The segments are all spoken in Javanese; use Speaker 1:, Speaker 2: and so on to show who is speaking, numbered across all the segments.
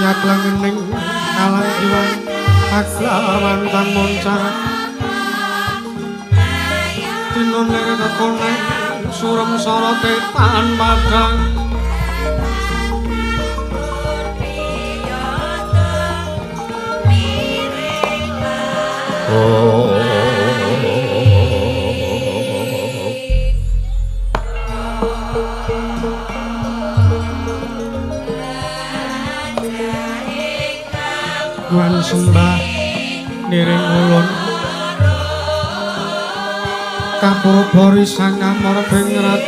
Speaker 1: Yaklangening alang jiwan aglawan tan moncar tinun lir kekoneng surem sorote tan padang.
Speaker 2: Oh.
Speaker 1: Guan sembah niring ulun kapurba risang amor bengrat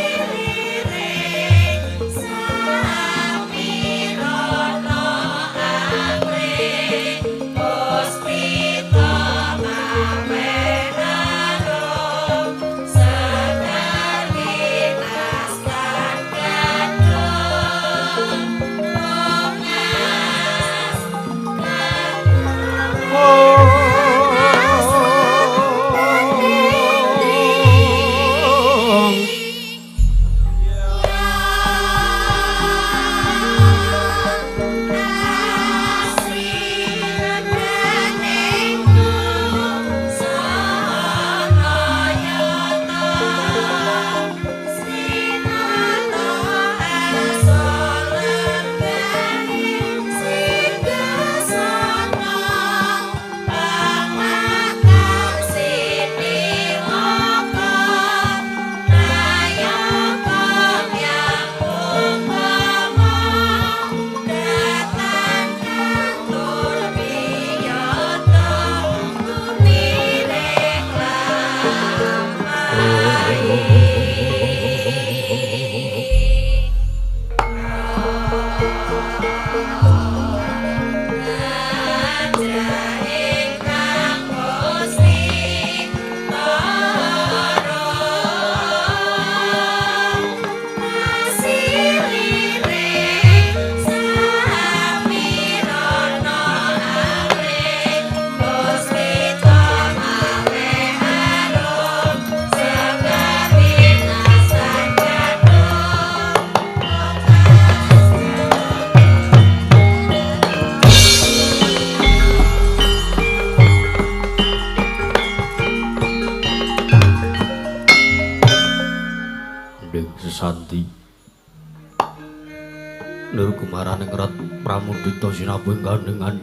Speaker 2: Sinabung gandhengan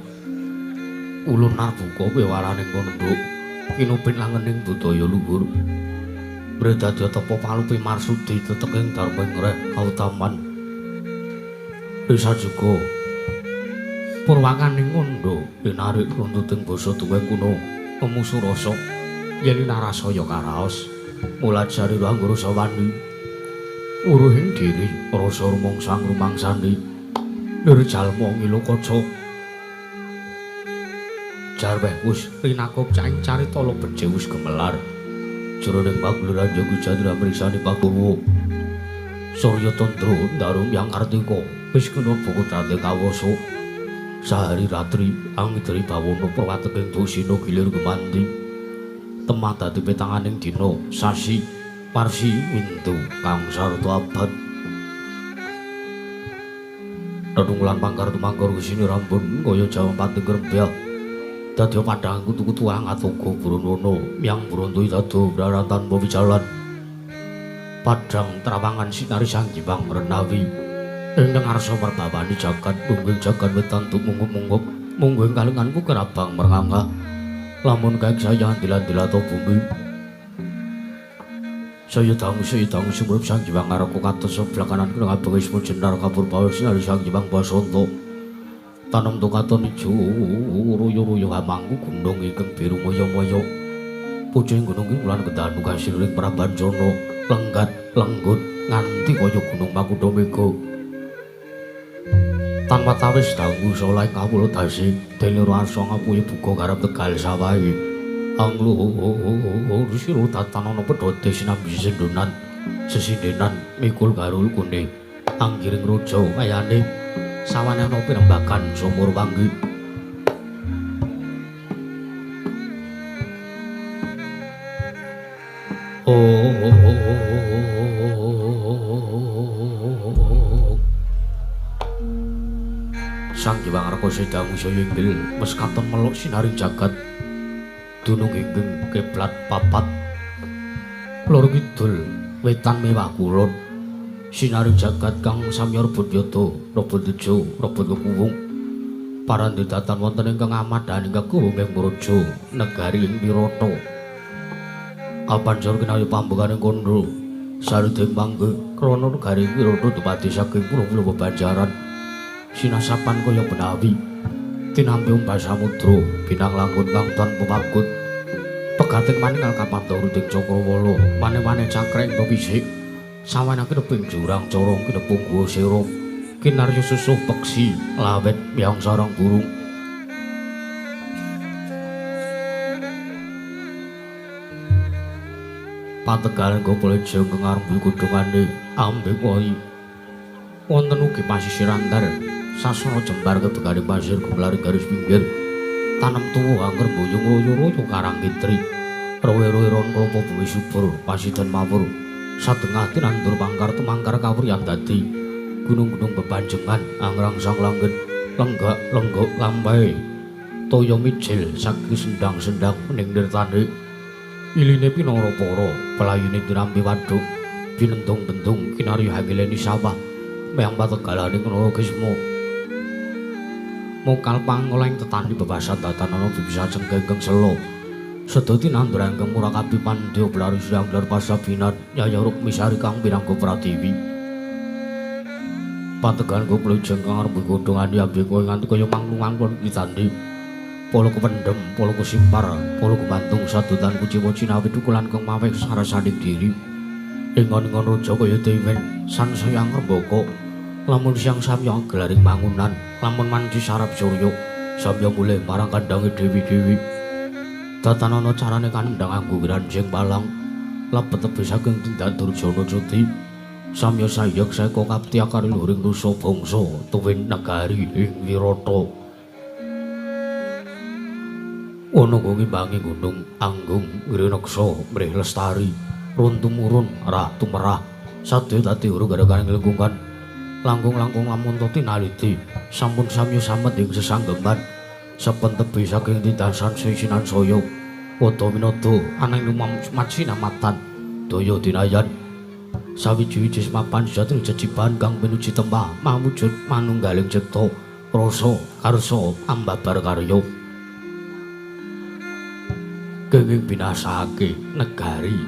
Speaker 2: ulun narbuka pewaraning kondhok kinupin langening budaya luhur mredadya tapa palupi marsudi teteking dharma ngreh kautaman risa juga purwakaning kandha linarik runtuting basa tuweng kuno kemusu rasa yen narasaya karaos mulajari anggara sawani uruhing diri rasa rumangsang rumangsani lir jalma ngilu kaca jarweh wis rinakup caing carita lo becik wis gemelar jroning pagelaran jago jadra mriksani pakuwu Surya Tandra ndarum yang Kartika wis kena buku date kawasa sahari ratri angidri bawana prawateking dusina gilir gumanti temah dadi petanganing dina sasi parsi windu kang sarta abad. Tetunggulan pangkar tumangkar wisine rambun kaya jawa pating krembyak. Dadi padhang kutu-kutu angatoga Brunwono miyang Bruntu dado braratan tanpa wijalan. Padhang trawangan sinari sang Jiwang Renawi. Ing ngarsa merbawani jagat mungging jagat wetan tumungup-mungup mungguing kalenganku kerabang merngangah. Lamun kae saya andil-andilato bumi. Saya dangu sumurip sang Jiwang Ngaraka kados sebelah kanan kena abang ismu jenar kapur bawang sinari sang Jiwang Basanta. Tanem tukaton ijo ruyu-ruyu hamangku gunung ingkang biru moyo-moyo. Pucuking gunung iki wulan kendanu kasiring Prabanjana lenggat lenggut nganti kaya gunung Makutha Mega. Tanpa tawis dangu saleh kawula dasi dene arsa ngapuyi buka garap Tegal sawahe. Angluhur sira tatan ana pedhote sinambi sendonan sesindenan mikul garul kune anggiring raja kayane sawane ana pirembagan sumur wanggi. Sang Hyang Arka sedang saya inggil wis katon meluk sinaring jagat. Dunung ingkang kiblat papat. Lor kidul wetan mewah kulon. Sinaring jagat kang samya rebut yada, rebut tejo, rebut kekuwung. Parandedatan wonten ingkang amadhaning kekuwung ing Praja negari ing Wirata. Kapancur kinawi pambukaning kandha saruding mangke krana negari Wirata dumadi saking pura-pura bebanjaran. Sinasapan kaya benawi tinampi ombak samudra binang langkun kang tanpa pagut. Pegating maningal kapandaruting cakrawala mane-mane cakreng pepisik sawanake neping jurang corong kinepung guwa sera kinarya susuh peksi lawet miyang sarang burung. Pategalan Gopaleja ingkang arembu godhongane ambek woi wonten ugi pasisir antar sasana jembar kebeganing pasir gumlaring garis pinggir tanem tuwa angger boyong royo-royo karang kitri rowe-rowe ron klopo bumi subur pasidan mawur satengah tinandur pangkar tumangkar kawuryan dadi gunung-gunung bebanjengan angrangsang langgit lenggak lenggok lampai toya mijil saking sendang-sendang ning nirtane iline pinara para pelayune tinampi waduk binentung-bentung kinarya hangileni sawah meyang pategalane Nara Kisma mokal pangoleng tetani bebasan datan ana bibisa cengkeng sela sedaya tinandur ingkang murakabi pandya blari siang dar pasabinan Yaya Rukmisari kang pinangga pratiwi. Pategan Gopalejeng kang arep godhongane ambek kowe nganti kaya manglung-manglung ditandi polo kependhem, polo kesimpar, polo kebantung sadutan kuciwa cinawi dukulan kang maweh sarasaning diri. Ingon-ingon raja kaya dewen sansaya ngrembaka lamun siang samya gelaring bangunan lamun manci sarap surya samya mulih marang kandhange dewi-dewi. Datan ana carane kandhang anggo granjing palang lebet tebih saking tindak Durjana Cuti samya sayek seka kapti akari luhuring nusa bangsa tuwin negari ing Wirata. Ana ngimbangi gunung Anggung Ngrineksa mrih lestari run tumurun rah tumerah sadaya dadi hurung gara-gara lingkungan langkung-langkung lamun tinaliti sampun samya samet ing sesanggeman saben tebih saking tindasan sisinan saya wada winada ananging macinamatan daya dinayan sawiji-wiji mapan sejati jejiban kang pinuji tempah mawujud manunggaling cipta rasa karsa ambabar karya kenging binasake negari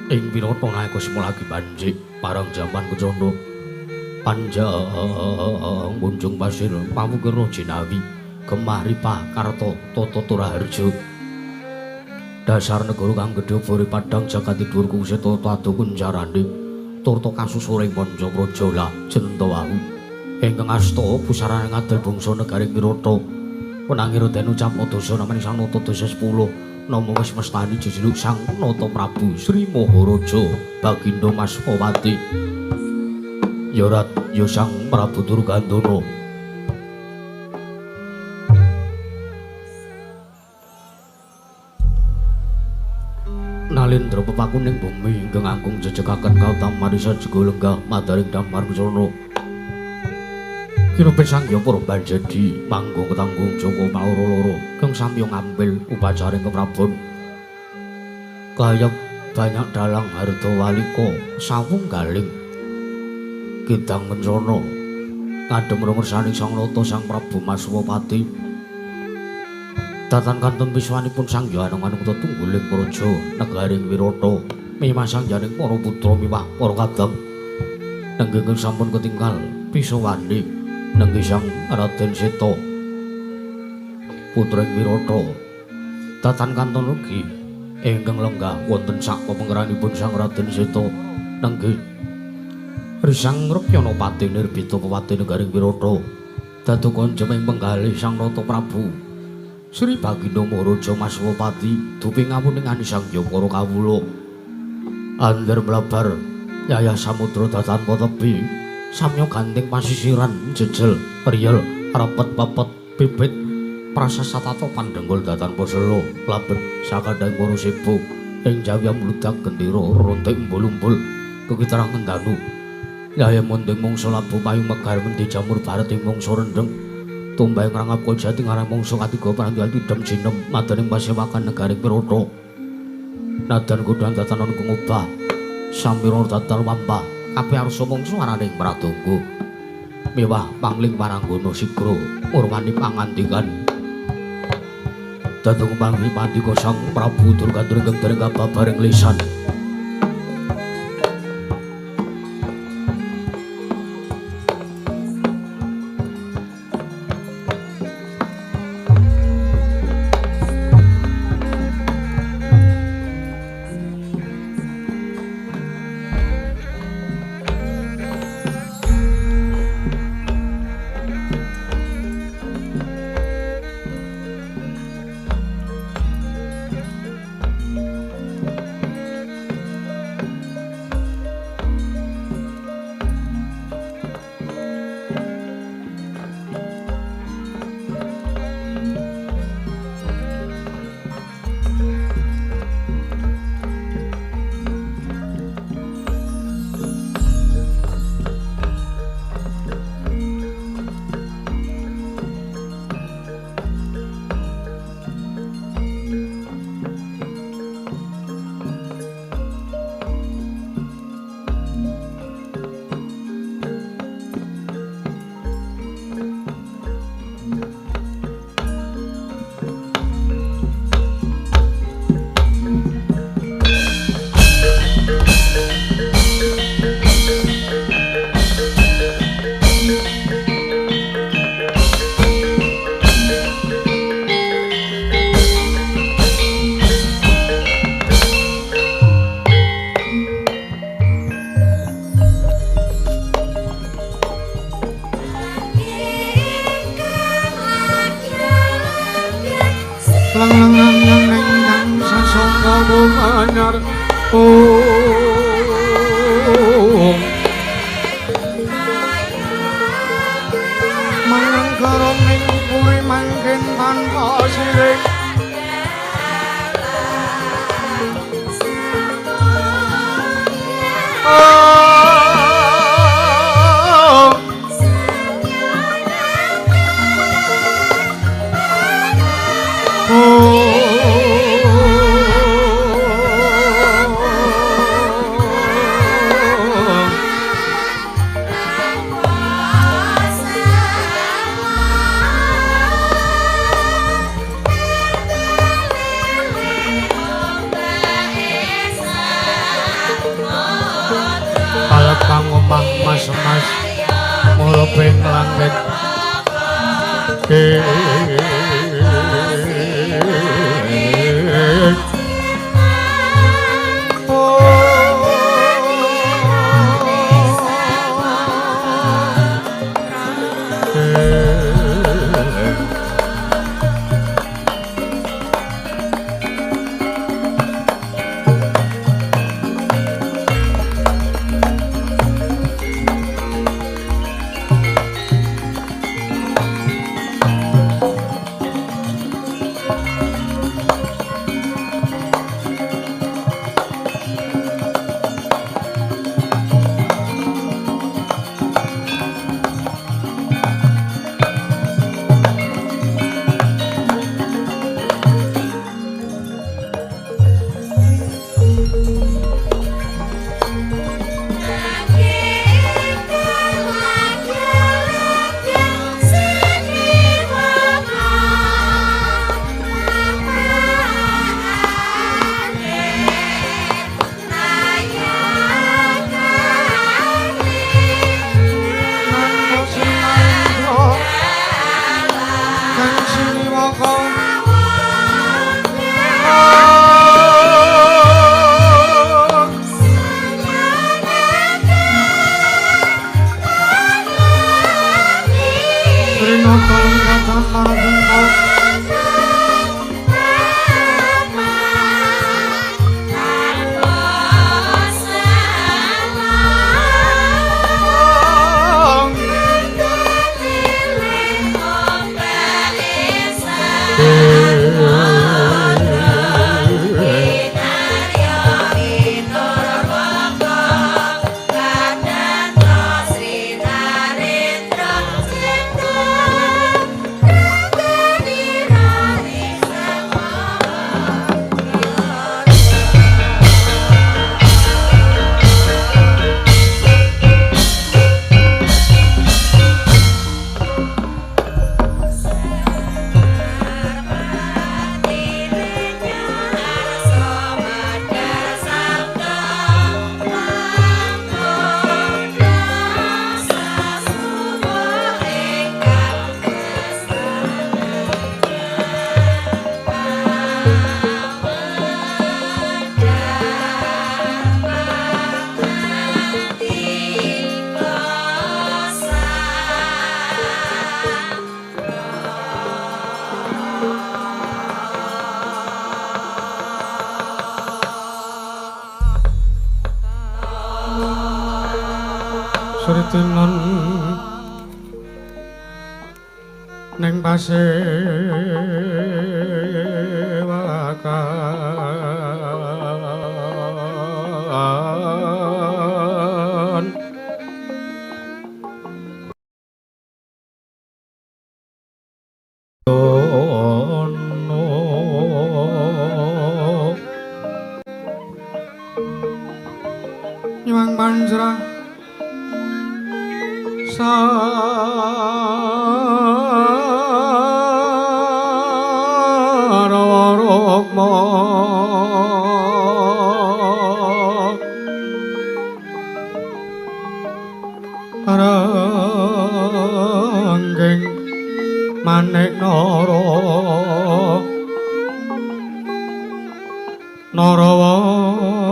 Speaker 2: ing Wirata nalika semula lagi banjik parang jaman kecono panjang munjung pasir pamukira jinawi gemah ripah karta tata turaharja dasar negara kang gedhe bori padhang jagat dhuwur kungseta tadu kuncarane turta kasusuring manca praja lah jenta wau ingkang asta pusarane ngadel bangsa negari Wirata wenangira den ucapna dasa namine sang nata dasa 10 nama wis mestani jejuluk Sang Nata Prabu Sri Maharaja Bagindo Maspawati ya rat ya Sang Prabu Durgandana. Nalendra pepakuning bumi ingkang angkung jejegaken kautaman sajega lenggah madaring damar kencana kinupit Sang Hyang para banjadi manggung ketanggung Joko Maura loro kang samya ngambil upacaring keprabon kaya banyak dalang harta walika sawung galing kidang kencana ngadhem ngersani Sang Nata Sang Prabu Maswapati datan kantun piswanipun Sang Hyang Anung-anung tungguling praja negaring Wirata mimah sangyaning para putra miwah para kadang nenggeng sampun ketinggal pisawane nenggih Sang Raden Seta putra ing Wirata datan kantun ugi ingkang lenggah wonten sak pepenggeranipun Sang Raden Seta nenggih Risang Rukyanapati nirbita pepati negaring Wirata dadu kanjem ing penggalih Sang Nata Prabu Sri Bagindo Maharaja Maswapati dupi ngawuningani Sang Hyang para kawula ander mlebar yayah samudra datan tebi samya ganting pasisiran jejel riyel repet pepet bibit prasasatata pandhenggul datan posela labet sakandhang para sibuk ing jawya mludak gendera runtik umbul-umbul kekitarang ngendanu yayah munding mangsa labu payung megar mendi jamur baret ing mangsa rendheng Tumbah ngrangap jati ngarang mangsa katiga paranggal tidem jinem madaning pasewakan negaring Wirata. Nadan godhan tatanan kengubah samira tatar wampah kabeh arsa mangsa araning Pradangga. Mewah pangling paranggana sigra murwani pangandikan. Dadung pangli pandika Sang Prabu Durgandra ingkang dereng kababaring lisan.
Speaker 1: Tinon ning pasewakan ono nyuwang panjra sarawa rukma ranggeng manik nara narawata.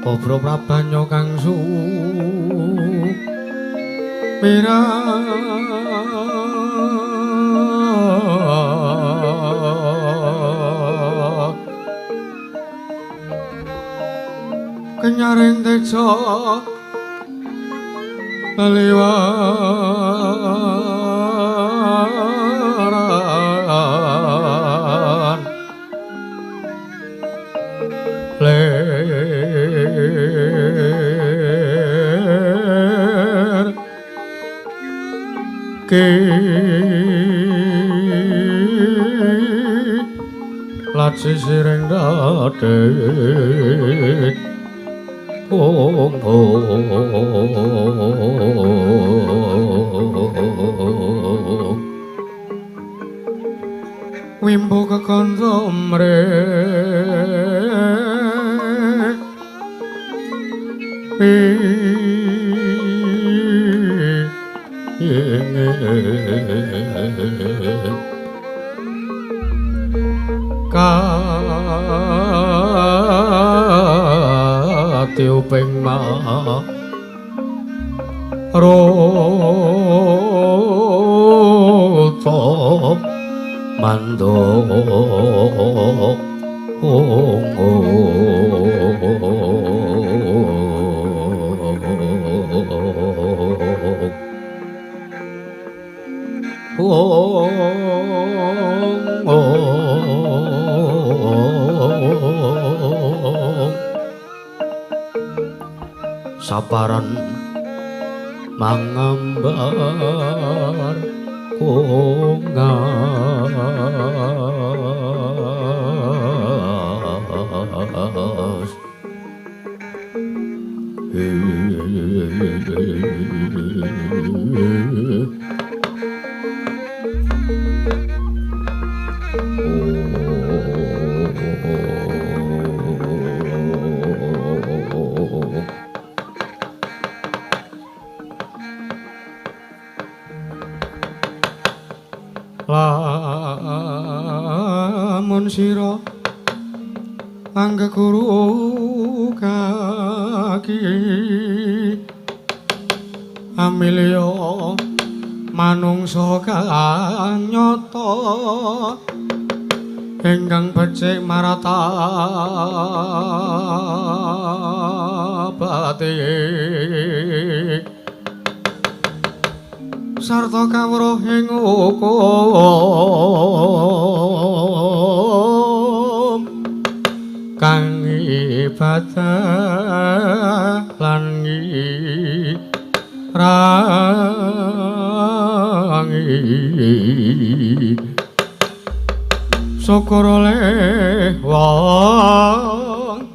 Speaker 1: Obro prabanya kang sumirang kenyaring teja liwaran ler ki laci siring dadek ong wimbo kekandha mrek katiuping maruta manduk saparan mangambar kongas Lamun sira anggeguru kaki amilya manungsa kang nyata ingkang becik marata pati sarta kawruh ing hukum kang ibadah lan ngirangi syukur oleh wong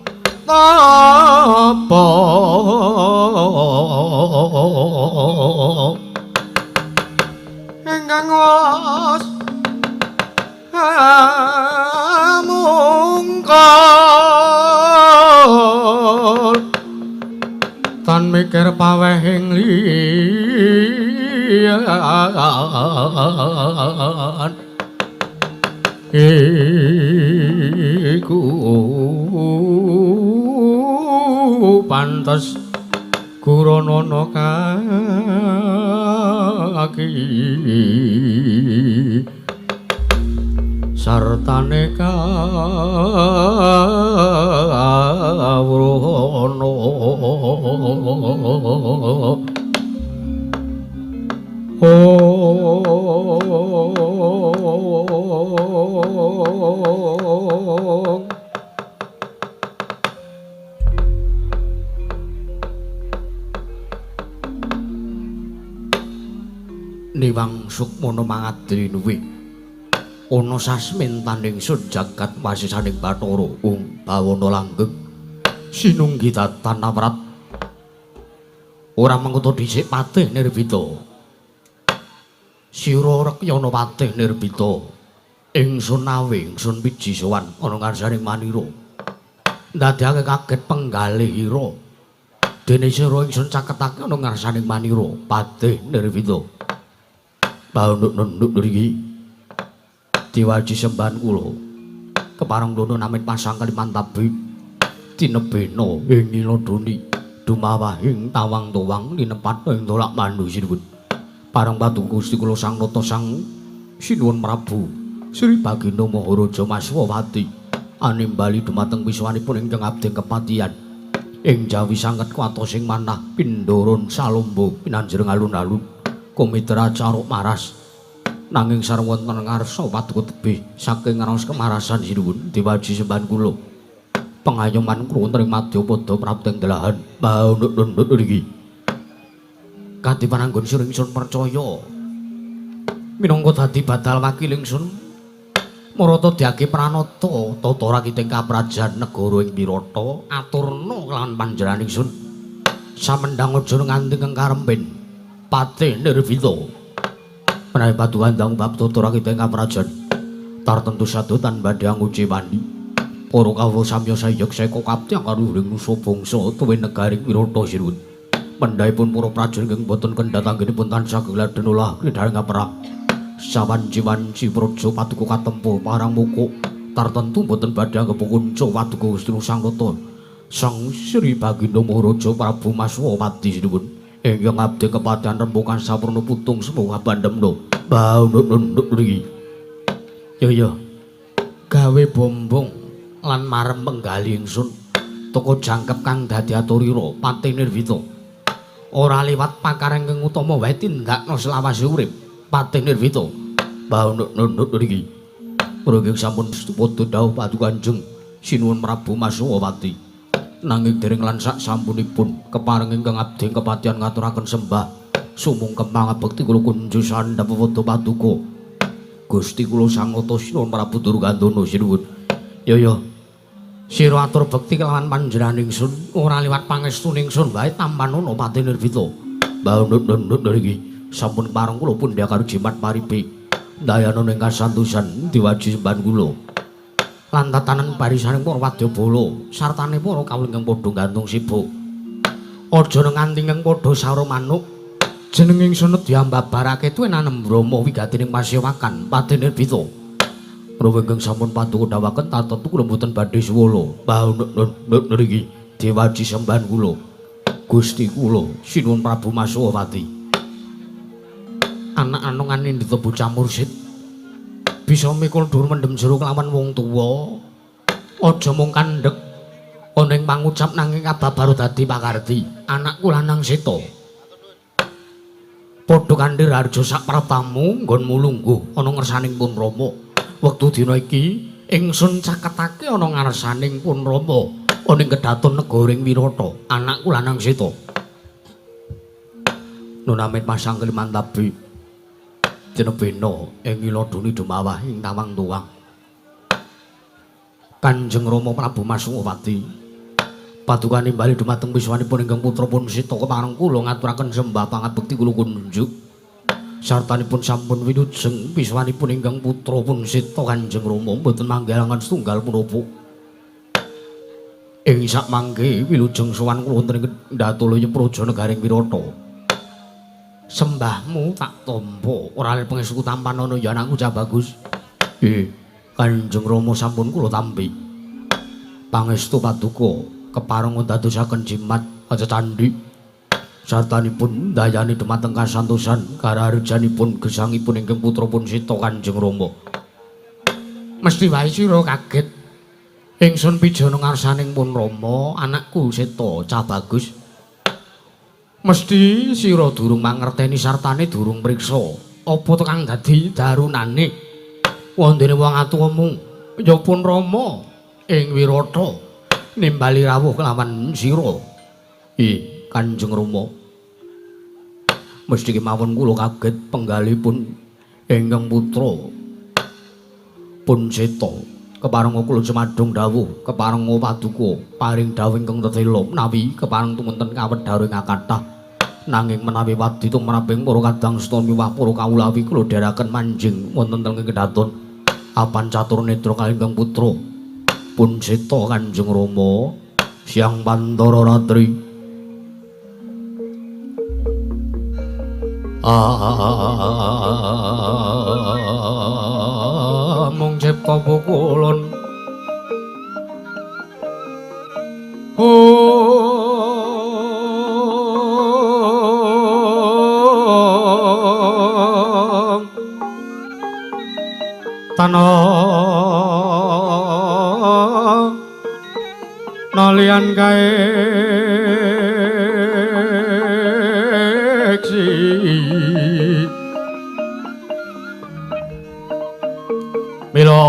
Speaker 1: tapa ingkang was amungkal Tan mikir pawehing liyan iku pantes guronono kaki sartane kawruhana.
Speaker 2: Niwang sukmana mangadri nuwi ana sasmentaning ingsun jagat wasisaning Bathara ung bawana langgeng sinunggi datan awrat ora mengkoto dhisik patih nirbita sira rekyana patih nirbita ingsun awe ingsun piji sowan ana ngarsaning manira ndadekake kaget penggalih ira dene sira ingsun caketake ana ngarsaning manira patih nirbita. Baunduk-nunduk mriki diwaji sembahan kula kepareng dono namin pasang kalimantabi tinebena ing niladoni dumawahing tawang tuwang linepat ing tolak mandu sinuwun pareng paduka Gusti kula Sang Nata Sang Sinuwun Prabu Sri Baginda Maharaja Maswawati animbali dumateng wiswanipun ingkang abdi kepatihan ing jawi sanget kuwatos ing manah pindharan salombo pinanjering alun-alun kumitra caruk maras nanging sareng wonten ngarsa paduka tebih saking raos kemarasan sinuwun diwaji sembahan kula pengayoman kula wonten ing madyapada prapting delahan baunduk-nduk niki kanthi pananggon sira ingsun percaya minangka dadi badal wakil ingsun marata diage pranata tata rakiting kaprajan negara ing Wirata aturna kelawan panjenengan ingsun samendhang aja nganti kengkarempen patih nirbita menawi paduka ndang bab tata rakiting kaprajan tartentu sadotan badhe angucewani para kawula samya sayek seka kapti kaluhuring nusa bangsa tuwin negari Wirata sinuwun mendhahipun para prajurit ingkang boten kendhat anggenipun tansah gladhen olah kridharing perang sawanci-wanci praja paduka katempo parang muku tartentu boten badhe anggep kunca paduka Gusti Sang Nata Sang Sri Baginda Maharaja Prabu Maswapati sinuwun ingkang abdi kepatihan rembukan sampurna putung semoga bandemna baunduk-nduk mriki ya ya gawe bombong lan marem penggalih ingsun toko jangkep kang dadi aturira patih nirbita ora liwat pakareng ingkang utama wae tindakna selawase urip patih nirbita baunduk-nduk mriki mriki sampun padha dawuh paduka Kanjeng Sinuwun Prabu Maswapati nanging dereng lan sak sampunipun kepareng ingkang abdi kepatihan ngaturaken sembah sumungkem pangabekti kula kunju sandhap padha paduka Gusti kula Sang Nata Sinuwun Prabu Durgandana sinuwun ya ya sira atur bekti kelawan panjenengan ingsun ora liwat pangestune ingsun wae tampanana patih nirbita baunduk-nduk niki sampun pareng kula pundha karo jimat paripe ndayana ing kasantosan diwaji sembahan kula lan tatanan barisaning para wadyabala sartane para kawula ingkang padha gantung sibuk aja nganti ingkang padha saro manuk jeneng ingsun diambabarake tuwin anembrama wigatining pasewakan patih nirbita menawi ingkang sampun paduka dawuhaken tatetu kula mboten badhe suwala baunduk-nduk niki diwaji sembahan kula Gusti kula Sinuwun Prabu Maswapati anak anongan nindita bocah mursid bisa mikul dhuwur mendem jero kelawan wong tuwa aja mung kandhek ana ing pangucap nanging kababar dadi pakarti anakku lanang seta padha kandhi raharja sak pratamu nggonmu lungguh ana ngersaning pun Rama wektu dina iki ingsun caketake ana ngarsaning pun Rama ana ing kedaton negara ing Wirata anakku lanang seta nunamin pasang kalimantabi tinebena ing iladoni dumawah ing tawang tuwang Kanjeng Rama Prabu Maswapati padukane bali dumateng wiswanipun ingkang putra pun sita kepareng kula ngaturaken sembah pangabekti kula kunjuk sartanipun sampun wilujeng wiswanipun ingkang putra pun sita Kanjeng Rama mboten manggalangan setunggal punapa Ing sakmangke wilujeng sowan kula wonten ing Kendhatulaya Praja negaring Wirata. Sembahmu tak tampa, ora lil pangestu tampanana ya anakku Cah Bagus. Kanjeng Rama sampun kula tampi. Pangestu paduka kepareng ndadosaken jimat aja candhi. Sartanipun ndayani dumateng kasantosan karaharjanipun gesangipun ingkang putra pun sita Kanjeng Rama. Mesti wae sira kaget. Ingsun pijana ngarsaning pun Rama, anakku Seta Cah Bagus. Mesti sira durung mangerteni sartane durung priksa apa to kang dadi darunane. Wondene wong atuwamu ya pun Rama ing Wirata nimbali rawuh kelawan sira. Kanjeng Rama. Mesti kemawon kula kaget penggalipun ingkang putra pun Seta. Keparenga kula jumadung dawuh, keparenga paduka paring dawuh ingkang tetela menawi kepareng tumunten kawedhar ing kathah. Nanging menawi wadi tumraping para kadang setha miwah para kawulawi kula dherekaken manjing wonten teng kedhaton apan catur netra kalih ingkang putra pun Seta Kanjeng Rama siang pantara ratri. Mung cipta pukulun tanah nalian kaeksi mila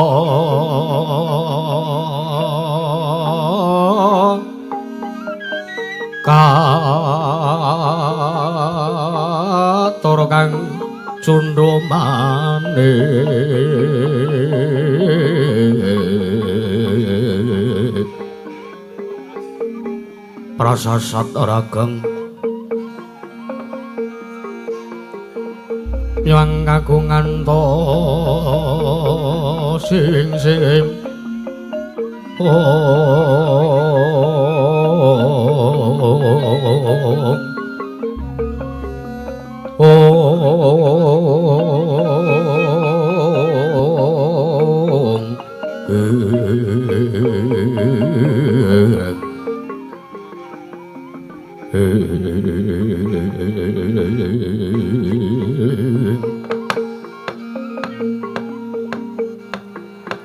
Speaker 2: katur kang cundha manik prasasat ragang yang kagungan to sing sing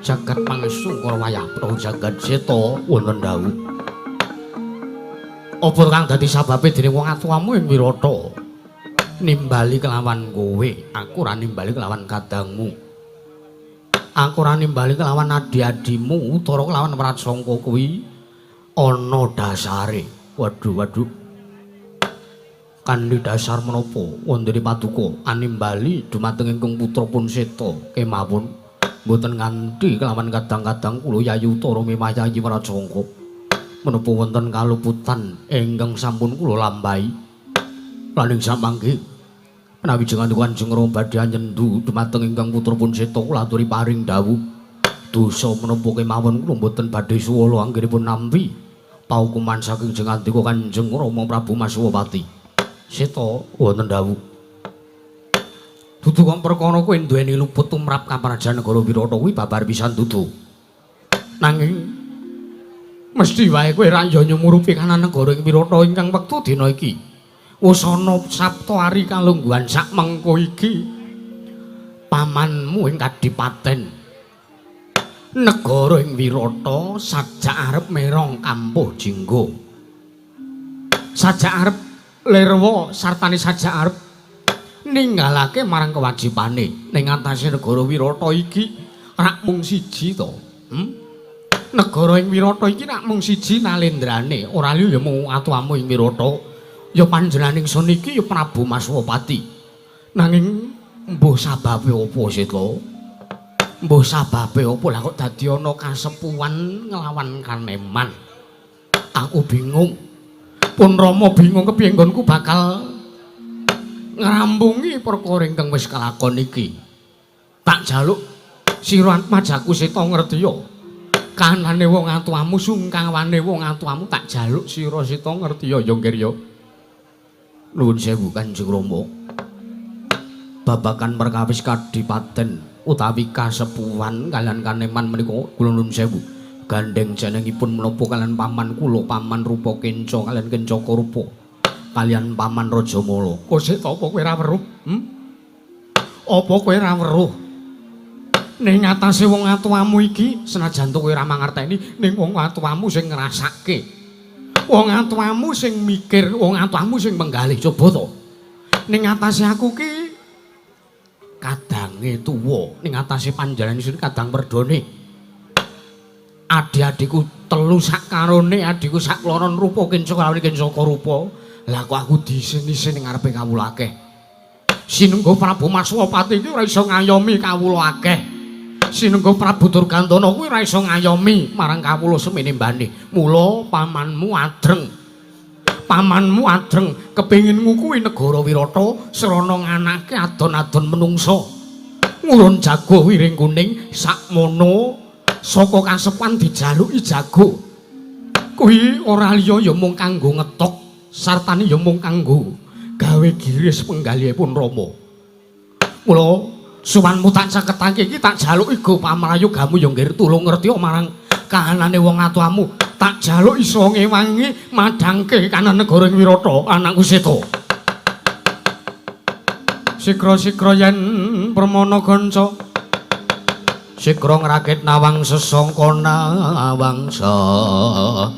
Speaker 2: jagat pangestu karo wayah Prabu Jagat Seta wonten dawuh. Apa kang dadi sababe dening wong atuwamu ing Wirata nimbali kelawan kowe, aku ora nimbali kelawan kadangmu. Aku ora nimbali kelawan adi-adimu utawa kelawan Prasangka kuwi ana dasare. Waduh waduh. Kanthi dasar menapa wondene paduka animbali dumateng ingkang putra pun Seta kemawon mboten nganti kelawan kadang-kadang kula Yayi Utara mimah Yayi Prajangka. Menapa wonten kaluputan ingkang sampun kula lampahi. Lan ing samangke menawi jenengan Kanjeng Rama badhe nyendu dumateng ingkang putra pun Seta kula aturi paring dawuh. Dosa menapa kemawon kula mboten badhe suwala anggenipun nampi paukuman saking jengandika Kanjeng Rama Prabu Maswapati. Seta wonten dawuh. Dudu kok perkara kowe duweni luput tumrap kaprajan negara Wirata kuwi babar pisan dudu. Nanging mesti wae kowe ra ya nyumurupi kanan negara ing Wirata ingkang wektu dina iki. Wis ana Sapta Ari kalungguhan sak mengko iki. Pamanmu ing kadipaten negara ing Wirata sajak arep merong kampuh jinggo. Sajak arep lirwa sartane sajak arep ninggalake marang kewajibane ning atase negara Wirata iki rak mung siji to. Negara ing Wirata iki rak mung siji nalendrane, ora liya ya mung atuwamu ing Wirata. Ya panjenengan ingsun iki ya Prabu Maswapati. Nanging mbuh sababe apa Seta? Mbuh sababe apa lah kok dadi ana kasepuhan nglawan kaneman? Aku bingung. Pun Rama bingung kepiye nggonku bakal ngrampungi perkara ingkang wis kelakon iki. Tak jaluk sira atmajaku Seta ngertiya.
Speaker 1: Kanane wong atuamu sungkawane wong atuamu tak jaluk sira sita ngerti ya ya Nggir ya.
Speaker 2: Nuwun sewu Kanjeng Rama. Babagan perkawis kadipaten utawi kasepuhan kalian kaneman menika kula nuwun sewu. Gandeng jenengipun menapa kalian paman kula, paman Rupa Kenca kalian Kencaka Rupa kalian paman Rajamala.
Speaker 1: Kok sik ta apa kowe ora weruh? Apa kowe ora weruh? Ning atase wong atuamu iki senajan to kowe ora mangerteni ning wong atuamu sing ngrasake. Wong atuamu sing mikir, wong atuamu sing menggalih
Speaker 2: coba to.
Speaker 1: Ning atase aku ki
Speaker 2: kadange tuwa, ning atase panjenengan isun kadang werdone. Adi-adiku telu sak karone, adiku sak kloron rupa Kenca karo Kencaka Rupa.
Speaker 1: Lah kok aku diisin-isin ning ngarepe kawula akeh. Sinengga Prabu Maswapati iki ora iso ngayomi kawula akeh. Sinengga Prabu Durgantana kuwi ora iso ngayomi marang kawula semene mbane. Mula pamanmu adreng. Pamanmu adreng kepengin ngukuhi negara Wirata srana nganake adon-adon menungsa. Ngurun jago wiring kuning sakmono saka kasepuhan dijaluki jago. Kuwi ora liya ya mung kanggo ngetok sartane ya mung kanggo gawe giris penggalihipun Rama. Mula suwanmu tak caketake iki tak jaluki go pamrayogamu ya Nggir tulung ngerti marang kahanane wong atuamu. Tak jaluk iso ngewangi madhangke kanan negara ing Wirata anakku Seta. Sikra-sikra yen permana kanca
Speaker 2: sikra ngrakit nawang sesangka nawang
Speaker 1: sangga.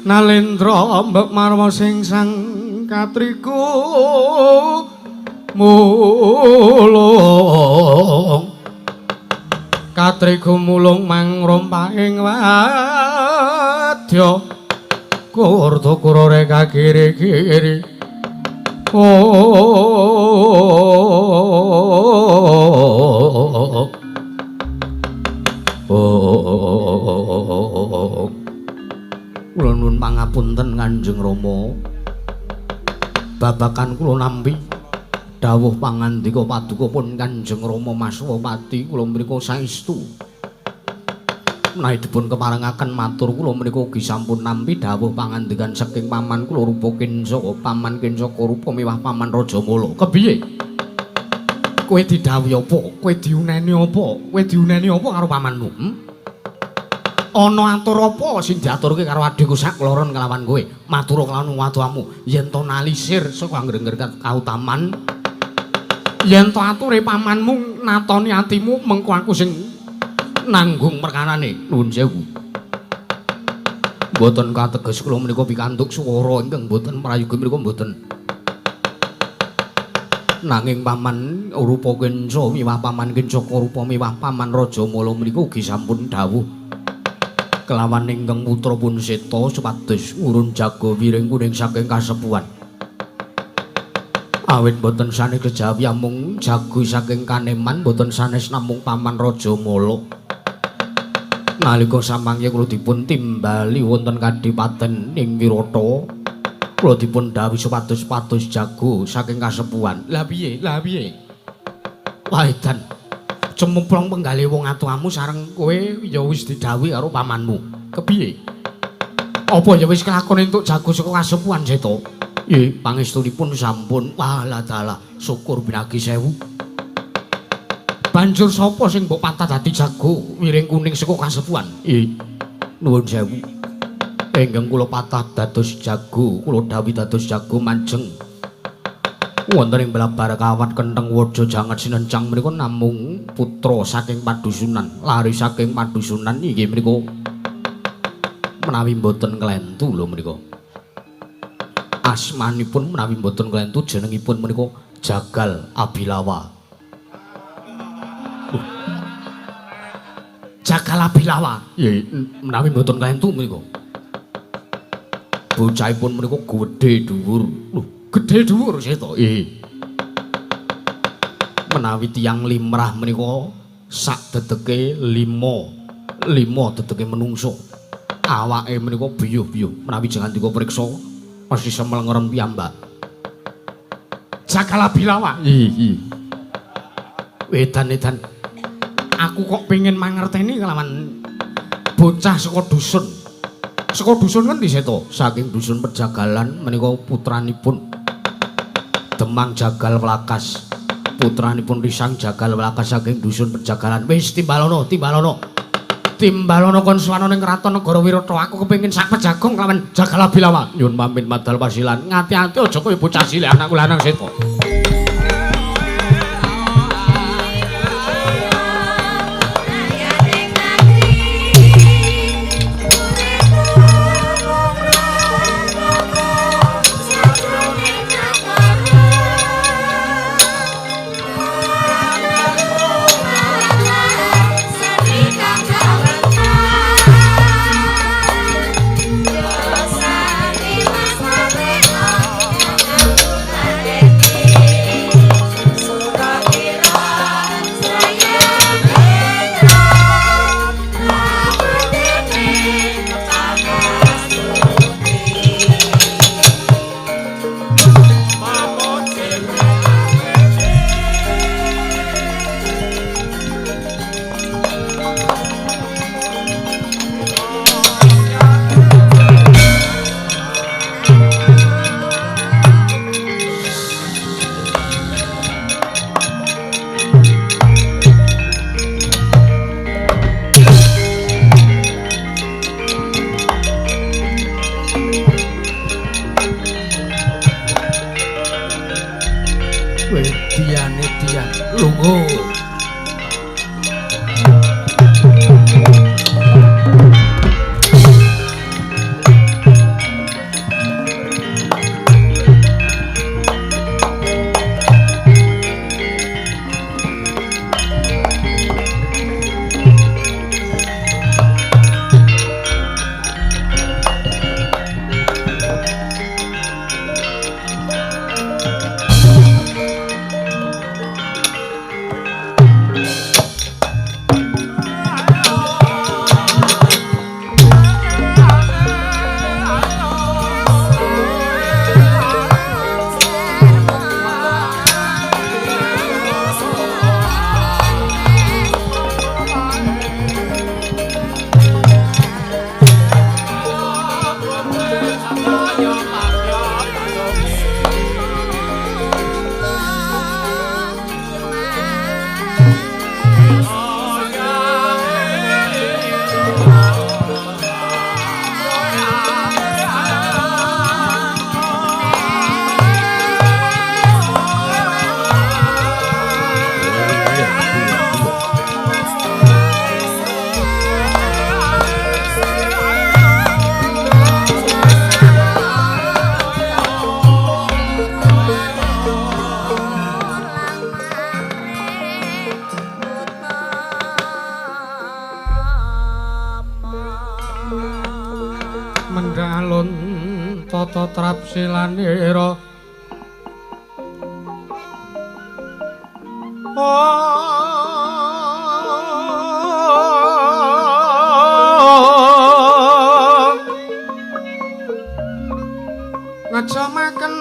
Speaker 1: Nalendra mbek marwa sing sang katriku mulung katriku mulung mangrompaing wadya kurta kurore kagiri-giri.
Speaker 2: Oh. Kula nuwun pangapunten Kanjeng Rama. Babagan kula nampi dawuh pangandika paduka pun Kanjeng Rama Maswapati kula mriku saestu. Menawi dipun keparengaken matur kula menika ugi sampun nampi dawuh pangandikan saking paman kula Rupa Kenca, paman Kencaka Rupa miwah paman Rajamala.
Speaker 1: Kepiye? Kowe didhawuhi apa? Kowe diuneni apa? Kowe diuneni apa karo pamanmu?
Speaker 2: Ana atur apa sing diaturke karo adhiku sak kloron kelawan kowe? Matur kelawan wong yen to nalisir saka anggere-anggere kautaman.
Speaker 1: Yen to ature pamanmu natoni atimu mengko aku sing nanggung perkarane.
Speaker 2: Nuwun sewu. Mboten kateges kula menika pikantuk swara ingkang mboten prayoga menika mboten. Nanging paman Rupa Kenca miwah paman Kencaka Rupa miwah paman Rajamala menika ugi sampun dawuh kelawan ingkang putra pun Seta supados ngurun jago wiring kuning saking kasepuhan. Awit mboten sanes kejawi amung jago saking kaneman mboten sanes namung paman Rajamala. Nalika samangke kula dipun timbali wonten kadipaten ing Wirata, kula dipun dhawuhi supados pados jago saking kasepuhan.
Speaker 1: Lah piye? Lah piye?
Speaker 2: Wah edan. Cemplung penggalih wong atuamu sareng kowe ya wis didhawuhi karo pamanmu.
Speaker 1: Kepiye? Apa ya wis kelakon entuk jago saka kasepuhan Seta?
Speaker 2: Nggih, pangestunipun sampun. Walah dalah, syukur binagi sewu.
Speaker 1: Banjur sapa sing mbok patah dadi jago wiring kuning saka kasepuhan?
Speaker 2: Nggih. Nuwun sewu. Ingkang kula patah dados jago, kula dhawuhi dados jago manjeng. Wonten ing blabar kawat kentheng waja janget sinencang menika namung putra saking padusunan, lari saking padusunan inggih menika menawi mboten klentu lho menika. Asmanipun menawi mboten klentu jenengipun menika Jagal Abilawa.
Speaker 1: Jagal Abilawa.
Speaker 2: Nggih, menawi mboten klentu menika. Bocahipun menika gedhe dhuwur. Lho,
Speaker 1: gedhe dhuwur Seta.
Speaker 2: Nggih.
Speaker 1: Menawi tiyang limrah menika sak dedeke 5. 5 dedeke menungso. Awake menika biyuh-biyuh. Menawi jangan dika priksa mesti semelngerem piyambak. Jakala Bilawa. Iya. Wedan-edan. Aku kok pengen mangerteni kelawan bocah saka dusun. Saka dusun ngendi Seto? Saking dusun Pejagalan menika putranipun Demang Jagal Wlakas. Putranipun Risang Jagal Wlakas saking dusun Pejagalan. Wis timbalono, timbalono. Timbalono kon suwana ning kraton negara Wirata. Aku kepengin sak pejagong kelawan Jagala Bilawa. Nyun pamit madal pasilan. Ngati-ati aja kaya bocah cilik anakku lanang Seto. Tata trapsilanira ngejamaken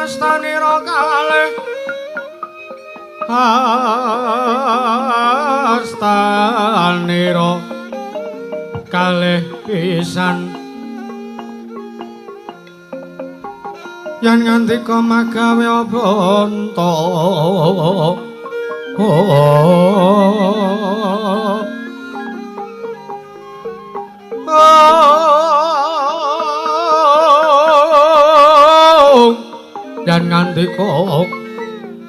Speaker 1: astanira kalih astanira kalih pisan yen ngandika magawe abanta yen ngandika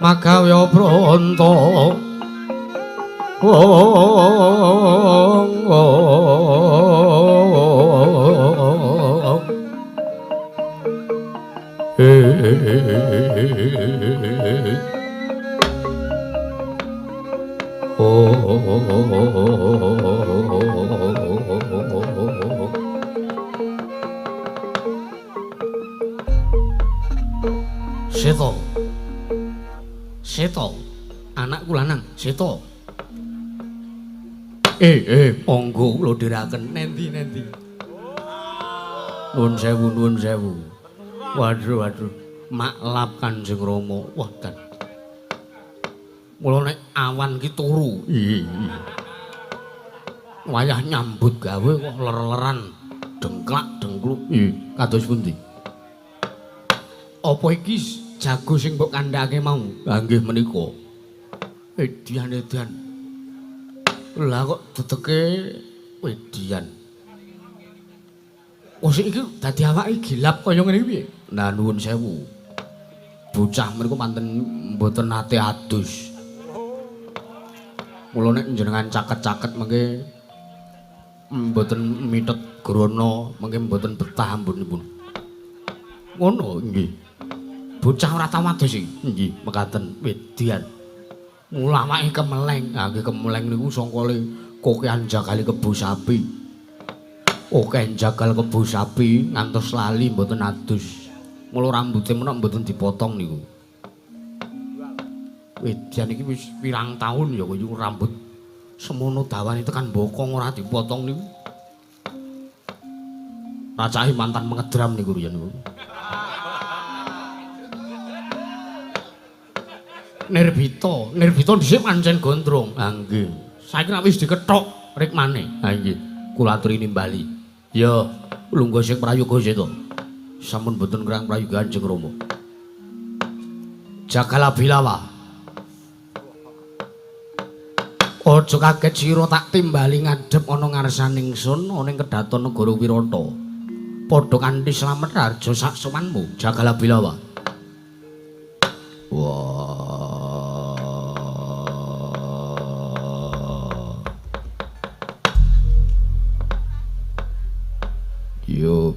Speaker 1: magawe abanta Seto. Seto. Anakku lanang, Seta. Monggo kula dherekaken nendi-nendi. Nuwun sewu, nuwun sewu. Waduh, waduh. Maklap Kanjeng Rama. Wah, dan. Mula nek awan ki turu. Iya. Wayah nyambut gawe kok ler-leran, dengklak dengkluk. Iya, kados pundi? Apa iki jago sing mbok kandhake mau? Ha nggih menika. Edian edian. Lah kok dedeke edian. Oh sik iki dadi awake gilap kaya ngene iki piye? Nah nuwun sewu. Bocah mriku manten mboten nate adus. Mula nek njenengan caket-caket mengke mboten mitet grana, mengke mboten betah ampunipun. Ngono nggih. Bocah ora tau adus iki. Nggih, mekaten edian. Mula awake kemeleng. Ha nggih kemeleng niku sangkale kokean jagali kebo sapi. Oke jagal kebo sapi ngantos lali mboten adus. Mula rambute menak mboten dipotong niku. Edian iki wis pirang taun ya kaya rambut semono dawane tekan bokong ora dipotong niku. Racahe mantan mengedram niku riyen niku. Nirbita, Nirbita dhisik pancen gondrong. Ha nggih. Saiki nek wis dikethok rikmane. Ha nggih, kula aturi nimbali. Ya, lungguh sing prayoga Seta. Sampun boten ngrang prayoga Kanjeng Rama. Jagala Bilawa. Aja kaget sira tak timbali ngadhep ana ngarsane ingsun ana ing kedaton negara Wirata. Padha kanthi slamet harja sak sowanmu, Jagala Bilawa. Wah. Yo.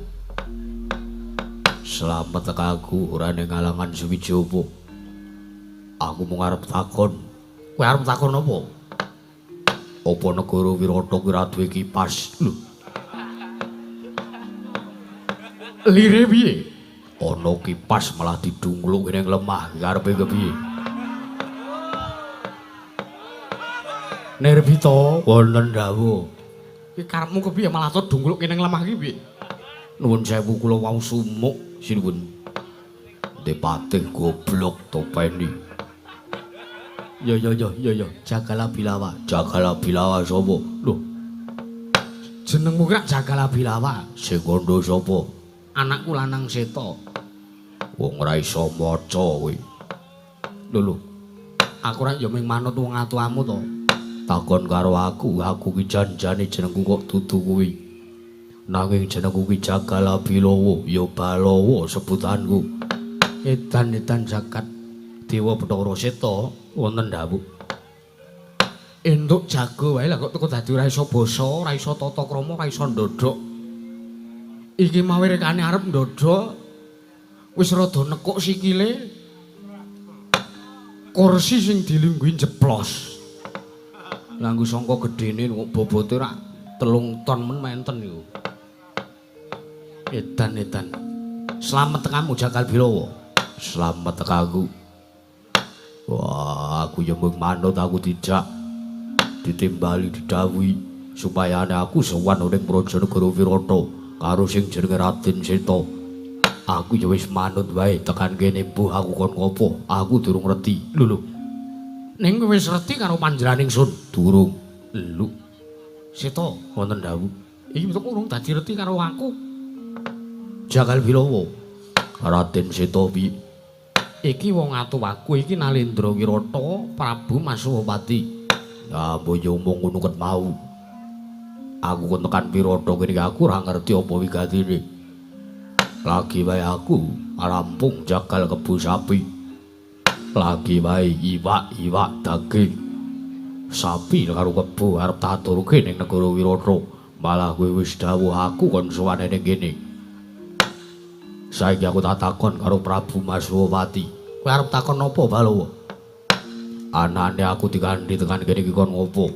Speaker 1: Slamet aku ora ning alangan suwiji apa. Aku mung arep takon. Kowe arep takon apa? Apa negara Wirata kuwi ora duwe kipas? Lho. Lire piye? Ana kipas malah didungluk ning lemah, karepe kepiye? Nirbita wonten dawuh. Iki karepmu kepiye malah to dungluk ning lemah iki piye? Nuwun sewu kula wau sumuk sinuwun. Depatih goblok topeni. Ya ya ya ya ya, Jagala Bilawa. Jagala Bilawa sapa? Lho. Jenengmu ki Jagala Bilawa. Sing kandha sapa? Anakku lanang Seta. Wong ora iso maca kowe. Lho lho. Aku ora ya mung manut wong atuamu to. Takon karo aku, aku ki janjane jenengku kok dudu kuwi. Nanging jenengku ki Jagala Bilawa, ya Balawa sebutanku. Edan-edan jagat Dewa Bathara Seta wonten dawuh. Entuk jago wae lah kok teko dadi ora iso basa, ora iso tata krama, ora iso ndodhok. Iki mau rekane arep ndodhok wis rada nekuk sikile. Kursi sing dilungguhi jeplos. Lah nggo sangka gedene kok bobote rak 3 ton men menten niku. Edan-edan. Slamet tekamu Jagal Bilawa. Slamet tekaku. Wah, aku ya mung manut aku dijak ditimbali didhawuhi supaya aku sowan ning praja negara Wirata karo sing jenenge Raden Seta. Aku ya wis manut wae tekan kene mbuh aku kon ngopo, aku durung reti. Lho lho. Ning kowe wis reti karo panjenengan ingsun? Durung. Lho. Seta wonten dawuh. Iki kok urung dadi reti karo aku. Jagal Bilawa. Raden Seta piye? Iki wong atuwaku iki Nalendra Wirata Prabu Masuwapati. Lah mbok yo omong ngono ket mau. Aku kon tekan Wirata kene iki aku ora ngerti apa wigatine. Lagi wae aku rampung jagal kebo sapi. Lagi wae iwak-iwak daging sapi karo kebo arep taturke ning negara Wirata. Malah kowe wis dawuh aku kon sowan ning kene. Saiki aku tak takon karo Prabu Masuwapati. Kowe arep takon apa, Balawa? Anane aku dikandhi tekan kene iki kon ngopo?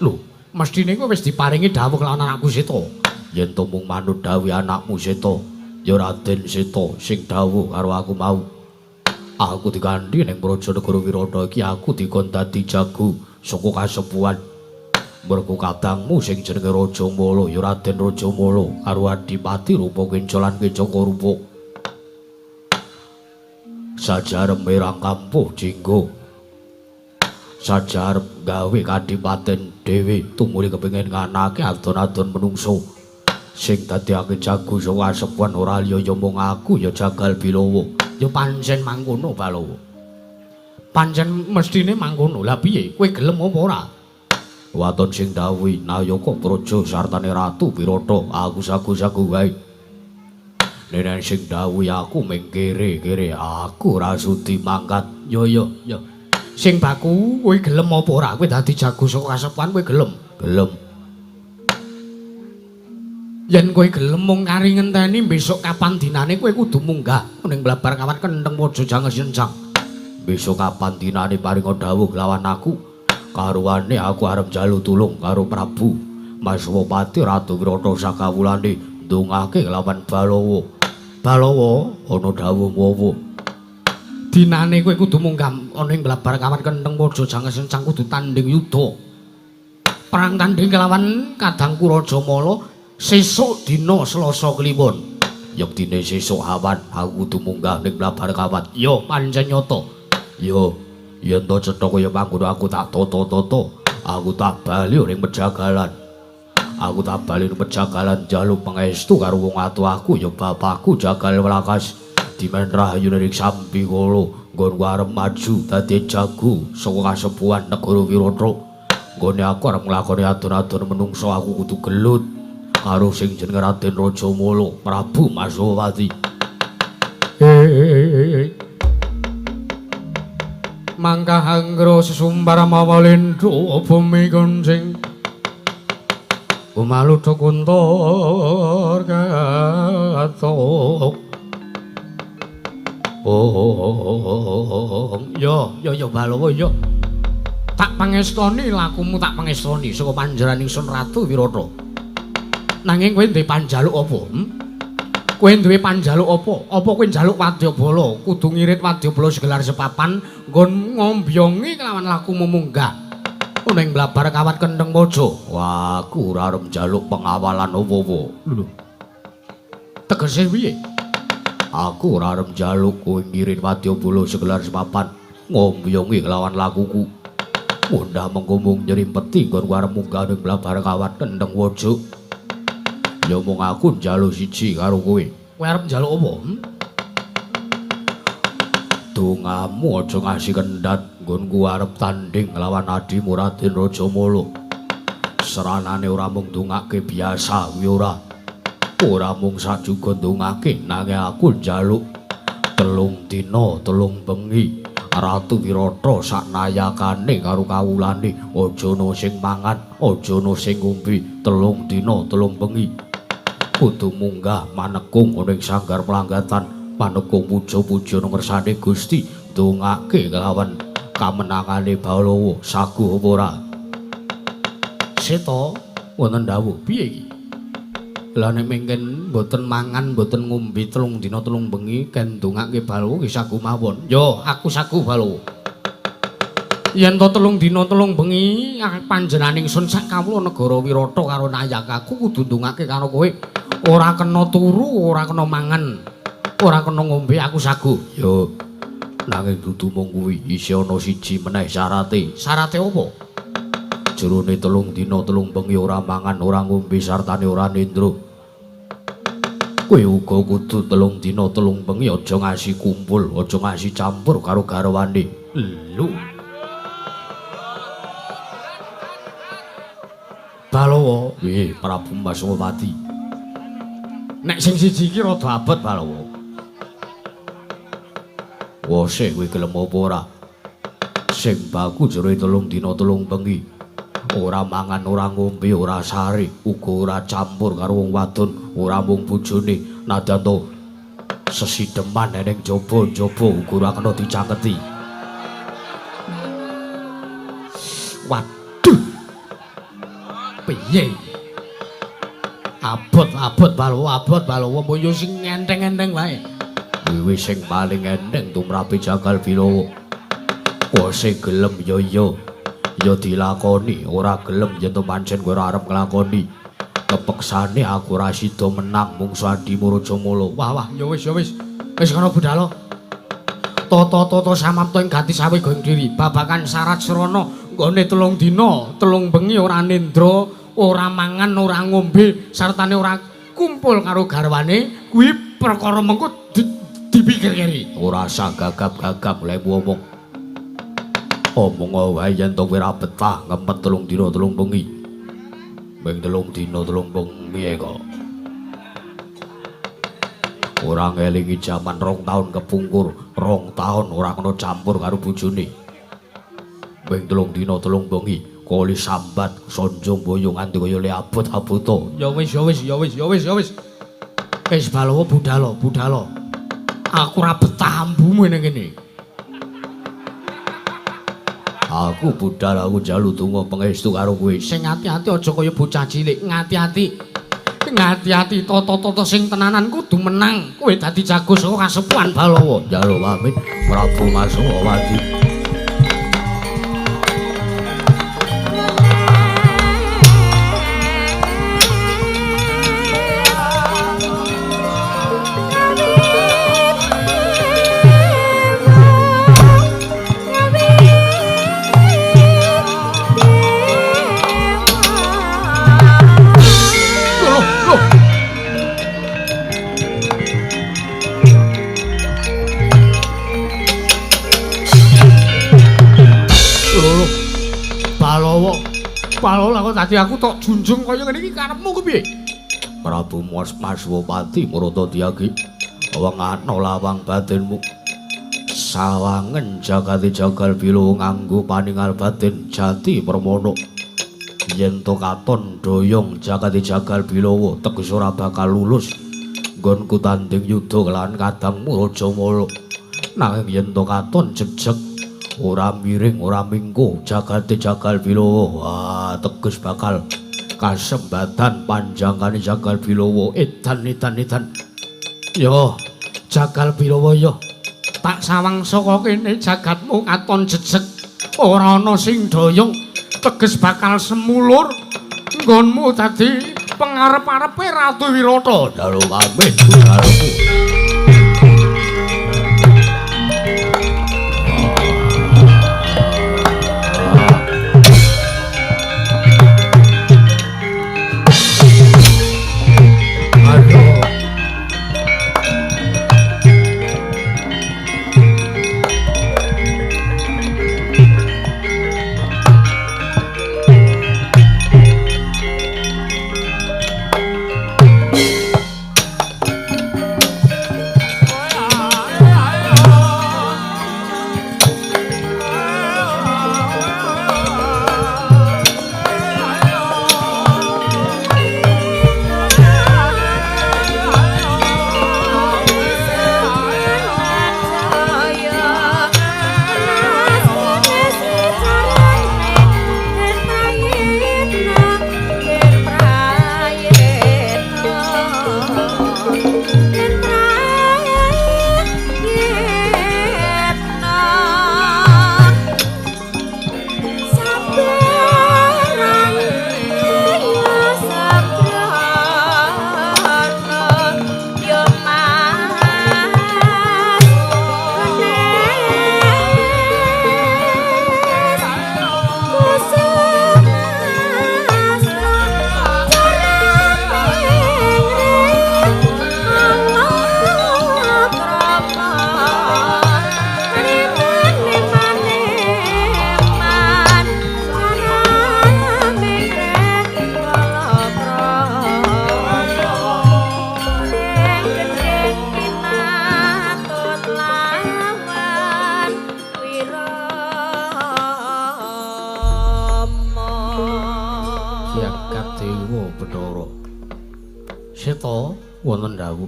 Speaker 1: Lho, mestine kowe wis diparingi dawuh kelawan anakku Seta. Yen to mung manut dawuh anakmu Seta, ya Raden Seta sing dawuh karo aku mau.
Speaker 2: Aku dikanthi ning Praja Negara Wirata iki aku dikon dadi jago saka kasepuhan. Mergo kadangmu sing jenenge Rajamala ya Raden Rajamala karo Adipati Rupa Kenca lan Kecaka Rupa. Sajarep merang kampuh jinggo. Sajarep gawe kadipaten dhewe tumuli kepengin nganake adon-adon menungso. Sing dadiake jago saka kasepuhan ora liya ya mung aku ya Jagal Bilawa.
Speaker 1: Ya pancen mangkono Balawa. Pancen mestine mangkono. Lah piye? Kowe gelem apa ora?
Speaker 2: Waton sing dawuhi Nayaka Praja sartane Ratu Wirata, aku sagu-sagu wae. Nenen sing dawuhi aku ming kere-kere, aku ora sudi mangkat.
Speaker 1: Yo yo yo. Sing baku kowe gelem apa ora? Kowe dadi jago saka kasepuhan kowe gelem?
Speaker 2: Gelem.
Speaker 1: Yen kowe gelem mung kari ngenteni besok kapan dinane kowe kudu munggah ning Blabar Kawat Kentheng Waja Janges Yencang.
Speaker 2: Besok kapan dinane paringa dawuh lawan aku? Karuane aku arep njaluk tulung karo Prabu Maswapati Ratu Wirata sakawulane ndongake lawan Balawa. Balawa ana dawuh apa?
Speaker 1: Dinane kowe kudu munggah ana ing Blabar Kawat Kentheng Waja Janges Yencang kudu tanding yuda. Perang tanding kelawan kadangku Rajamala sesuk dina Selasa Kliwon.
Speaker 2: Yektine sesuk awan aku kudu munggah ning Blabar Kawat.
Speaker 1: Ya pancen nyata.
Speaker 2: Ya yen to cetha kaya mangkono aku tak toto-toto, aku tak bali ning pejagalan. Aku tak bali ning pejagalan njaluk pangestu karo wong atuh aku ya bapakku Jagal Wlakas. Dimen rahayu ning Sambikala nggonku arep maju dadi jago saka kasepuhan negara Wirata. Nggone aku arep nglakoni adon-adon menungso aku kudu gelut karo sing jenenge Raden Rajamala Prabu Maswapati.
Speaker 1: Mangkah anggra sesumbar mawa lendho bumi kuncing umaludha kuntur katok. Oh yo yo yo Balawa yo. Tak pangestoni lakumu, tak pangestoni saka panjenengan ingsun Ratu Wirata. Nanging kowe duwe panjaluk apa? Kowe duwe panjaluk apa? Apa kowe njaluk wadyabala? Kudu ngirit wadyabala segelar sepapan nggon ngombyongi kelawan lakumu munggah ning Blabar Kawat Kentheng Waja.
Speaker 2: Wah, aku ora arep njaluk pengawalan apa-apa.
Speaker 1: Lho. Tegese piye?
Speaker 2: Aku ora arep njaluk kowe ngirit wadyabala segelar sepapan ngombyongi kelawan lakuku. Mundah mengko mung nyrimpeti nggon arep munggah ning Blabar Kawat Kentheng Waja. Ya mung aku njaluk siji karo kowe.
Speaker 1: Kowe arep njaluk apa?
Speaker 2: Dongamu aja ngasih kendhat nggonku arep tanding lawan adimu Raden Rajamala. Seranane ora mung ndongake biasa kuwi ora. Ora mung sajuga ndongake, nanging aku njaluk 3 dina 3 bengi Ratu Wirata sak nayakane karo kawulane aja ana sing mangan, aja ana sing ngombe 3 dina 3 bengi. Kudu munggah manekung ana ing sanggar planggatan, manekung puja-puja nang ngersane Gusti, ndongake kelawan kamenangane Balawa. Saguh apa ora?
Speaker 1: Seta wonten dawuh piye iki? Lah nek mengken mboten mangan, mboten ngombe 3 dina 3 bengi ken ndongake Balawa nggih saguh mawon. Yo, aku saguh Balawa. Yen to 3 dina 3 bengi panjenengan ingsun sak kawula negara Wirata karo nayakaku kudu ndongake karo kowe. Ora kena turu, ora kena mangan, ora kena ngombe, aku saguh.
Speaker 2: Yo, nanging dudu mung kuwi, isih ana siji meneh syarate.
Speaker 1: Syarate apa?
Speaker 2: Jerone 3 dina 3 bengi ora mangan, ora ngombe sartane ora nindra. Kowe uga kudu 3 dina 3 bengi aja ngasi kumpul, aja ngasi campur karo garwane.
Speaker 1: Lho. Balawa,
Speaker 2: piye Prabu Maswapati?
Speaker 1: Nek sing siji iki rada abot Balawa.
Speaker 2: Wose kowe gelem apa ora? Sing baku jero 3 dina 3 bengi ora mangan, ora ngombe, ora sare, uga ora campur karo wong wadon, ora mung bojone, nadyan to sesideman ning jaba-jaba uga ora kena dicaketi.
Speaker 1: Waduh. Piye? Abot, abot Balawa, abot Balawa, mbok yo sing enteng-enteng wae.
Speaker 2: Wiwit sing paling eneng tumrape Jagal Bilawa. Wose gelem ya iya, ya dilakoni, ora gelem yen to pancen kowe ora arep nglakoni. Kepeksane aku ora sida menang mungsu adimu Rajamala.
Speaker 1: Wah wah, ya wis ya wis. Wis kono budhalo. Tata-tata samapta ing gati sawe goeng diri babakan syarat srana nggone 3 dina, 3 bengi ora nendra, ora mangan, ora ngombe, sartane ora kumpul karo garwane, kuwi perkara mengko dipikir keri.
Speaker 2: Ora usah gagap-gagap lek omong. Omong wae yen to kowe ora betah ngempet 3 dina 3 bengi. Ming 3 dina 3 bengi kok. Ora ngelingi jaman 2 taun kepungkur, 2 taun ora kena campur karo bojone. Ming 3 dina 3 bengi koli sambat sanjang boyo nganti kaya le abot-abota.
Speaker 1: Ya wis ya wis ya wis ya wis ya wis. Wis Balawa budhalo, budhalo. Aku ora betah ambumu ning kene.
Speaker 2: Aku budhal aku njaluk donga pangestu karo kowe.
Speaker 1: Sing ati-ati aja kaya bocah cilik, ngati-ati. Ngati-ati tata-tata sing tenanan kudu menang. Kowe dadi jago saka kasepuhan Balawa.
Speaker 2: Njaluk pamit Prabu Maswawati.
Speaker 1: Balawa kok dadi aku tok junjung kaya ngene iki karepmu kepiye?
Speaker 2: Prabu Maswapati Murata Diyagi wengana lawang batinmu. Sawangen jagate Jagal Bilawa nganggo paningal batin jati permana. Yen to katon doyong jagate Jagal Bilawa teges ora bakal lulus nggonku tanding yuda kelawan kadangmu Rajamala. Nanging yen to katon jejeg ora miring ora mingko jagate Jagal Bilawa, wah teges bakal kasembatan panjangane Jagal Bilawa.
Speaker 1: Edan edan edan. Yo Jagal Bilawa yo tak sawang saka kene jagatmu katon jejeg ora ana sing doyong teges bakal semulur nggonmu dadi pengarep-arepe Ratu Wirata.
Speaker 2: Dalu pamit budalku.
Speaker 1: Seta wonten dawuh.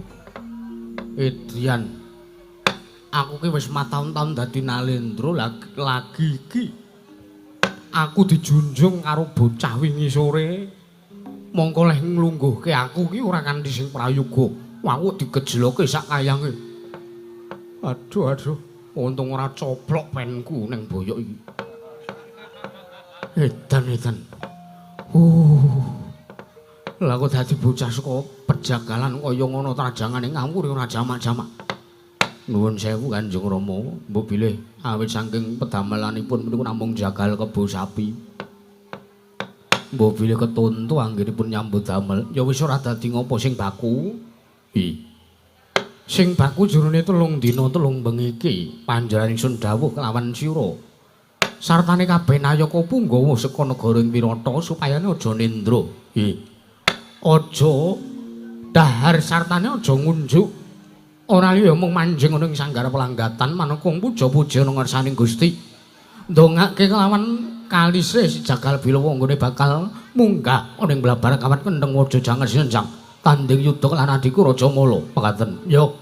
Speaker 1: Edyan, aku ki wis mataun-taun dadi Nalendra lagi iki. Aku dijunjung karo bocah wingi sore. Mongko leh nglungguhke aku ki ora kanthi sing prayoga. Aku digejloke sak kayange. Aduh aduh, untung ora coplok penku ning boyok iki. Edan edan. Lah kok dadi bocah saka pejagalan kaya ngono trajangane ngawur ora jamak-jamak. Nuwun sewu Kanjeng Rama, mbok bilih awit saking pedamelanipun menika namung jagal kebo sapi. Mbok bilih ketonto anggenipun nyambut damel, ya wis ora dadi ngopo sing baku. Hi. Sing baku jurune 3 dina 3 bengi iki panjenengan ingsun dawuh kelawan sira. Sartane kabeh nayaka punggawa saka negara ing Wirata supayane aja nendra. Hi. Aja dahar sartane aja ngunjuk. Ora liya mung manjing ana ing sanggar pelanggatan maneka puja-puja ana ngersaning Gusti. Ndongake kelawan kalise si Jagal Bilawa nggone bakal munggah ana ing blabar kawat kendheng waja jangan sinenjang tanding yuda lan adhiku Raja Mala. Mekaten. Yo.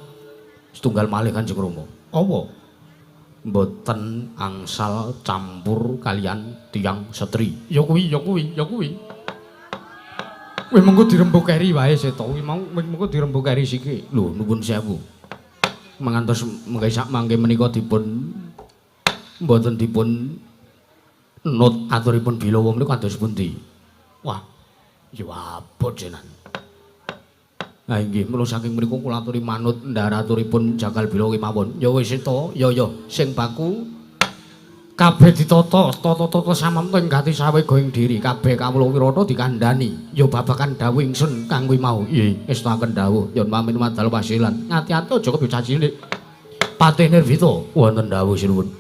Speaker 1: Setunggal malih Kanjeng Rama. Apa? Mboten angsal campur kalian tiyang setri. Ya kuwi, ya kuwi, ya kuwi. Kuwi mengko dirembug keri wae seto. Kuwi mau mengko dirembug keri siki. Lho nuwun sewu. Mangantos mengke sak mangke menika dipun mboten dipun nut aturipun Bilawa menika kados pundi? Wah, ya abot jenan. Ha inggih, mula saking mriku kula aturi manut ndharaturipun Jagal Bilawa kemawon. Ya wis to, ya ya sing baku kabeh ditata, tata-tata samamta ing gati sawega ing diri, kabeh kawula Wirata dikandhani. Ya babagan dawuh ingsun kang kuwi mau. Nggih, ngestakaken dawuh yen pamin madal wasilan. Ngati-ati aja kebocah cilik. Patih Nirvita wonten dawuh sinuwun.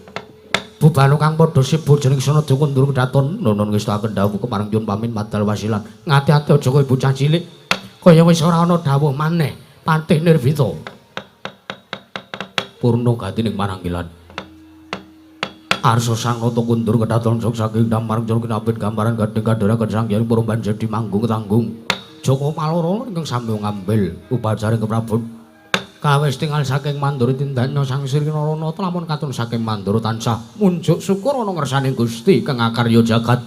Speaker 1: Bubano kang padha sibuk jeneng Sanada Kundur kedaton nonon ngestakaken dawuh kepareng nyuwun pamin madal wasilan. Ngati-ati aja kaya bocah cilik. Kaya wis ora ana dawuh maneh. Patih Nirvita. Purna gatining maranggilan. Arsa sang nata kundur kedaton sok saking damar jero kinapit gambaran gading kadharaken sang hyang para banjadi manggung tanggung. Joko Paloro ingkang sami ngambil upacara keprabon. Kawis tinggal saking mandura tindaknya sang Sri Narana lamun katon saking mandura tansah munjuk syukur ana ngersane Gusti kang akarya jagat.